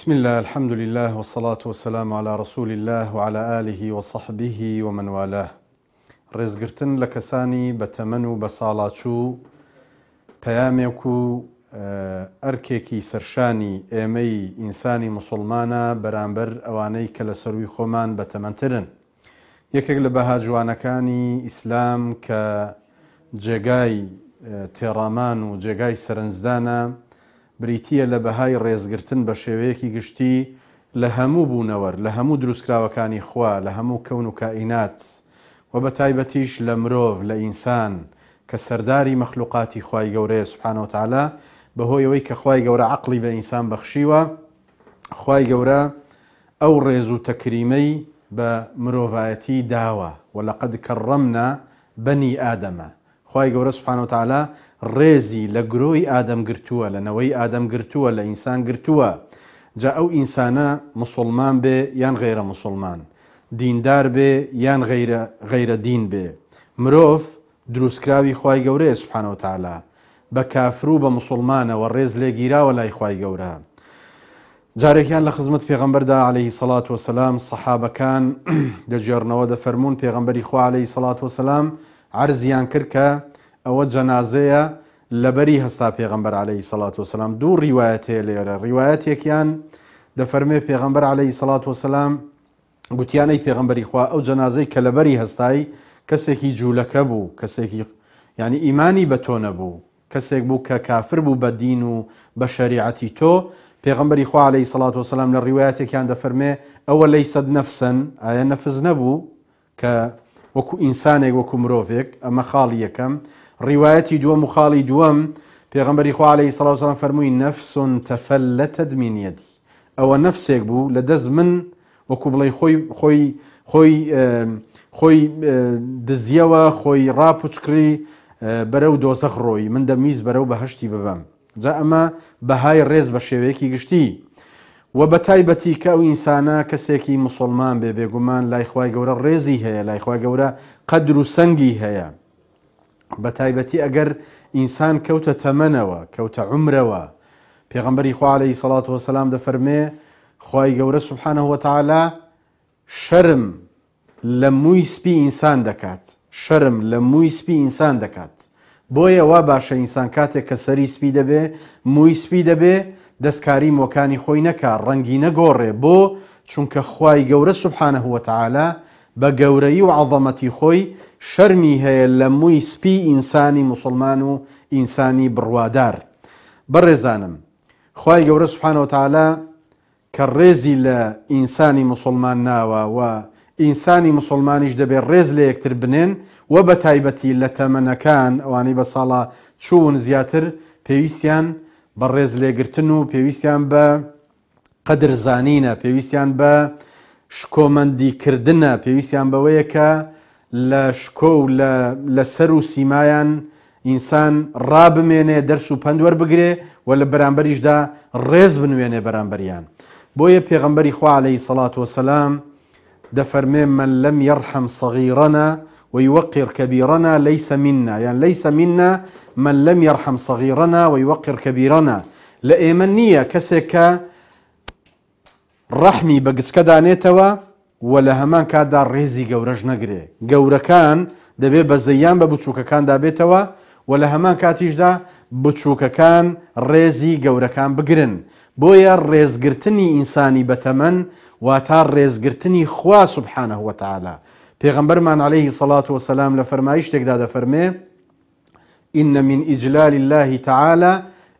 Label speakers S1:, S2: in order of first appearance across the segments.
S1: بسم اللە الحمد للە والصلاة والسلام علی رسول اللە وعلی آله وصحبه ومن والاه ڕێزگرتن لە کەسانی بەتەمەن و بەساڵاچوو پەیامێک و ئەرکێکی سەرشانی ئێمەی ئینسانی موسوڵمانە بەرامبەر ئەوانەی کە لە سەرووی خۆمان بەتەمەنترن. یەکێک لە بەها جوانەکانی ئیسلام کە جێگای تێڕامان و جێگای سەرنجدانە بریتییە لە بەهای ڕێزگرتن بە شێوەیەکی گشتی لە هەموو بوونەوەر، لە هەموو دروستکراوەکانی خوا، لە هەموو کەون و کائینات و بە تایبەتیش لە مرۆڤ، لە ئینسان کە سەرداری مەخلوقاتی خوای گەورەیە سبحانە وتعالی، بەهۆی ئەوەی کە خوای گەورە عەقڵی بە ئینسان بەخشیوە، خوای گەورە ئەو ڕێز و تەکریمەی بە مرۆڤایەتی داوە، ولقد کرمنا بنی آدم، خوای گەورە سبحانە وتعالی ڕێزی لە گرۆی ئادەم گرتووە، لە نەوەی ئادەم گرتووە، لە ئینسان گرتووە، جا ئەو ئینسانە موسوڵمان بێ یان غەیرە موسوڵمان، دیندار بێ یان غەیرە غەیرە دین بێ، مرۆڤ دروستکراوی خوای گەورەیە سبحانە وتعالی، بە کافرو بە موسوڵمانەوە ڕێز لێگیراوە لای خوای گەورە. جارێکیان لە خزمەت پێغەمبەردا علیه الصلاة والسلام سەحابەکان دەگێڕنەوە دەفەرموون پێغەمبەری خوا علیه الصلاة والسلام عەرزیان کرد کە ئەوە جەنازەیە لەبەری هەستا پێغەمبەر علیه الصلاة والسلام دوو ڕیوایەت هەیە لێرە ڕیوایەتێکیان دەفەرمێ پێغەمبەر علیه الصلاة والسلام گوتیان ئەی پێغەمبەری خوا ئەو جەنازەی کە لەبەری هەستای کەسێکی جوولەکە بوو کەسێکی یعنی ئیمانی بە تۆ نەبوو کەسێک بوو کە کافر بوو بە دین و بە شەریعەتی تۆ، پێغەمبەری خوا علیە سڵات وسلام لە ڕیوایەتێکیان دەفەرمێ، ئەوە لەیست نەفسا، ئایا نەفس نەبوو کە وەکو ئینسانێک وەکو مرۆڤێک، ئەمە خاڵی یەکەم، ڕیوایەتی دووەم و خاڵی دووەم، پێغەمبەری خوا علیە سڵات وسلام فەرمووی، نفس تفلتت من یدی، ئەوە نەفسێک بوو لە دەست من وەکو بڵێی خۆی خۆی خۆی خۆی دزیەوە خۆی ڕاپوچکڕی بەرەو دۆزەخ ڕۆی من دەمویست بەرەو بەهشتی ببەم جا ئەمە بەهای ڕێز بە شێوەیەکی گشتی و بە تایبەتی کە ئەو ئینسانە کەسێکی مسلمان بێ بێگومان لای خوای گەورە ڕێزی هەیە لای خوای گەورە قەدر و سەنگی هەیە بە تایبەتی ئەگەر ئینسان کەوتە تەمەنەوە کەوتە عومرەوە پێغەمبەری خوا عەلەیهی سەڵات وەسەلام دەفەرمێ خوای گەورە سبحانە وتعالی شەرم لە مووی سپی ئینسان دەکات شەرم لە مووی سپی ئینسان دەکات بۆیە وا باشە ئینسان کاتێک کە سەری سپی دەبێ مووی سپی دەبێ دەستکاری مۆکانی خۆی نەکا ڕەنگی نەگۆڕێ بۆ چونکە خوای گەورە سبحانە وتعالی بە گەورەیی و عەزەمەتی خۆی شەرمی هەیە لە مووی سپی ئینسانی موسڵمان و ئینسانی بڕوادار. بەڕێزانم خوای گەورە سبحانە وتعالی کە ڕێزی لە ئینسانی موسڵمان ناوە و ئینسانی موسڵمانیش دەبێ ڕێز لە یەکتر بنێن و بە تایبەتی لە تەمەنەکان ئەوانەی بە ساڵا چوون زیاتر پێویستیان بە ڕێز لێگرتن و پێویستیان بە قەدر زانینە، پێویستیان بە شکۆمەندی کردنە، پێویستیان بەوەیە کە لە شکۆ و لە لە سەر و سیمایان ئینسان ڕابمێنێ، دەرس و پەند وەربگرێ و لە بەرامبەریشدا ڕێز بنوێنێ بەرامبەریان. بۆیە پێغەمبەری خوا عەلەیهی سەڵات وەسەلام دەفەرمێ من لم یرحم صغیرنا ویوقر کبیرنا لیس منا یان لیس منا من لم یرحم صغیرنا ویوقر کبیرنا لە ئێمە نییە کەسێک کە ڕەحمی بە گچکە دانێتەوە و لە هەمان کاتدا ڕێزی گەورەش نەگرێ گەورەکان دەبێ بەزەیان بە بچووکەکاندا بێتەوە و لە هەمان کاتیشدا بچووکەکان ڕێزی گەورەکان بگرن بۆیە ڕێزگرتنی ئینسانی بەتەمەن واتا ڕێزگرتنی خوا سبحانە وتعالی. پێغەمبەرمان علیه الصلوة والسلام لە فەرمایشتێکدا دەفەرمێ، ان من اجلال اللە تعالی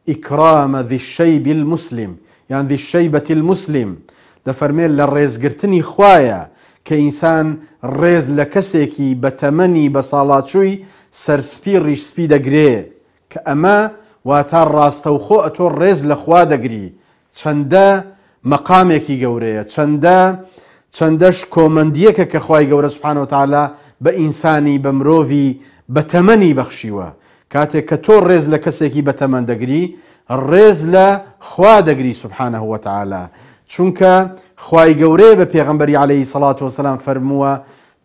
S1: اکرام ذی الشیب المسلم یان ذی الشیبە المسلم، دەفەرمێ لە ڕێزگرتنی خوایە کە ئینسان ڕێز لە کەسێکی بەتەمەنی بەساڵاچووی سەرسپی ڕیش سپی دەگرێ، کە ئەمە واتا ڕاستەوخۆ ئەتۆ ڕێز لە خوا دەگری چەندە مەقامێکی گەورەیە چەندە چەندە شکۆمەندیەکە کە خوای گەورە سبحانە وتعالی بە ئینسانی بە مرۆڤی بە تەمەنی بەخشیوە کاتێک کە تۆ ڕێز لە کەسێکی بە تەمەن دەگری ڕێز لە خوا دەگری سبحانه وتعالی چونکە خوای گەورەیە بە پێغەمبەری عەلەیهی سەڵات وسلام فەرمووە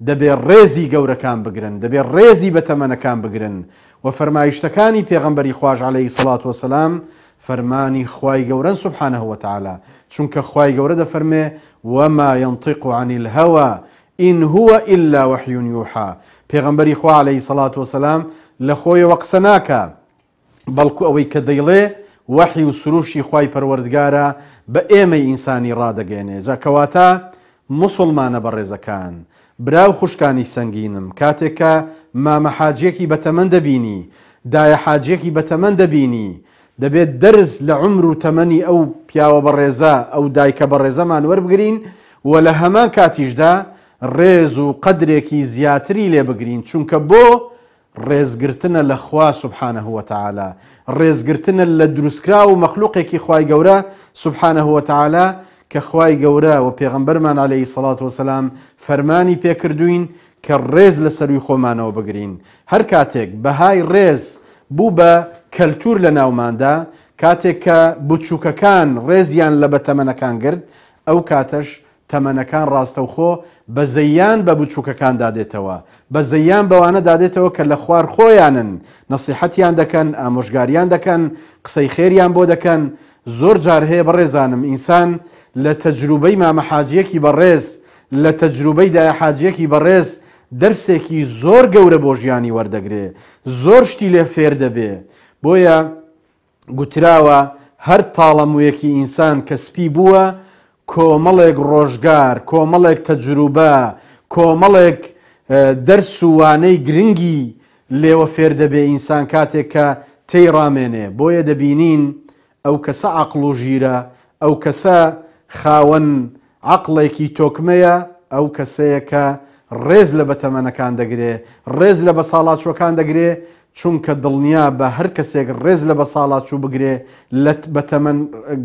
S1: دەبێ ڕێزی گەورەکان بگرن، دەبێ ڕێزی بەتەمەنەکان بگرن، وە فەرمایشتەکانی پێغەمبەری خواش علیە الصلوە والسلام فەرمانی خوای گەورەن سبحانە وتعالی، چونکە خوای گەورە دەفەرمێ، وما ينطق عن الهوی ان هو الا وحی یوحی، پێغەمبەری خوا علیە الصلوە والسلام لە خۆیەوە قسە ناکا، بەڵکو ئەوەی کە دەیڵێ وەحی و سروشی خوای پەروەردگارە بە ئێمەی ئینسانی ڕادەگەیەنێ، جا کەواتە موسوڵمانە بەڕێزەکان، برا و خوشکانی سەنگینم، کاتێک کە مامە حاجیەکی بەتەمەن دەبینی، دایە حاجیەکی بەتەمەن دەبینی، دەبێت دەرس لە عومر و تەمەنی ئەو پیاوە بەڕێزە، ئەو دایکە بەڕێزەمان وەربگرین و لە هەمان کاتیشدا ڕێز و قەدرێکی زیاتری لێ بگرین، چونکە بۆ ڕێزگرتنە لە خوا سبحانە وتعالی، ڕێزگرتنە لە دروستکراو و مەخلوقێکی خوای گەورە سبحانە وتعالی کە خوای گەورە و پێغەمبەرمان علیە الصلوة والسلام فەرمانی پێکردووین کە ڕێز لە سەرووی خۆمانەوە بگرین. هەر کاتێک بەهای ڕێز بوو بە کەلتوور لە ناوماندا، کاتێک کە بچووکەکان ڕێزیان لە بەتەمەنەکان گرت، ئەو کاتەش تەمەنەکان ڕاستەوخۆ بەزەییان بە بچووکەکاندا دێتەوە، بەزەییان بەوانەدا دێتەوە کە لە خوار خۆیانن، نەسیحەتیان دەکەن، ئامۆژگاریان دەکەن، قسەی خێریان بۆ دەکەن، زۆر جار هەیە بەڕێزانم ئینسان لە تەجروبەی مامە حاجیەکی بەڕێز، لە تەجروبەی دایە حاجیەکی بەڕێز دەرسێکی زۆر گەورە بۆ ژیانی وەردەگرێ، زۆر شتی لێ فێر دەبێ، بۆیە. گوتراوە هەر تاڵە مویەکی ئینسان کە سپی بووە کۆمەڵێک ڕۆژگار، کۆمەڵێک تەجروبە، کۆمەڵێک دەرس و وانەی گرنگی لێوە فێر دەبێ ئینسان کاتێک کە تێی ڕامێنێ بۆیە دەبینین ئەو کەسە عەقڵ و ژیرە، ئەو کەسە خاوەن عەقڵێکی تۆکمەیە، ئەو کەسەیە کە ڕێز لە بەتەمەنەکان دەگرێ، ڕێز لە بەساڵاچووەکان دەگرێ، چونکە دڵنیا بە هەر کەسێک ڕێز لە بەساڵاچوو بگرێ، لە بەتەمەن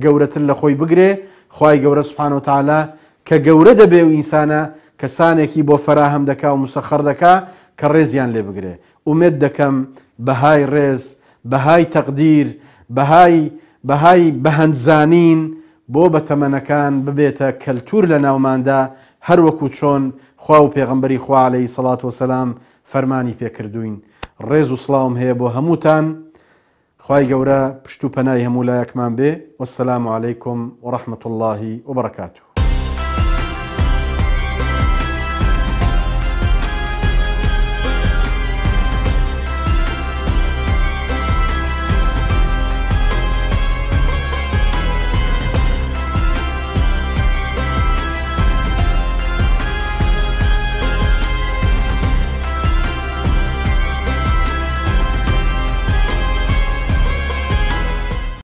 S1: گەورەتر لە خۆی بگرێ، خوای گەورە سبحانە وتعالی کە گەورە دەبێ و ئینسانە کەسانێکی بۆ فەراهەم دەکا و مسەخەر دەکا کە ڕێزیان لێ بگرێ. ئومێد دەکەم بەهای ڕێز، بەهای تەقدیر، بەهای بەهای بەهەندزانین بۆ بەتەمەنەکان ببێتە کەلتور لە ناوماندا هەر وەکو چۆن خوا و پێغەمبەری خوا علیە سڵات وسلام فەرمانی پێ کردووین. ڕێز و سڵاوم هەیە بۆ هەمووتان. خوای گەورە پشت و پەنای هەموو لایەکمان بێ. والسلام علیکم ورحمة اللە وبرکاته.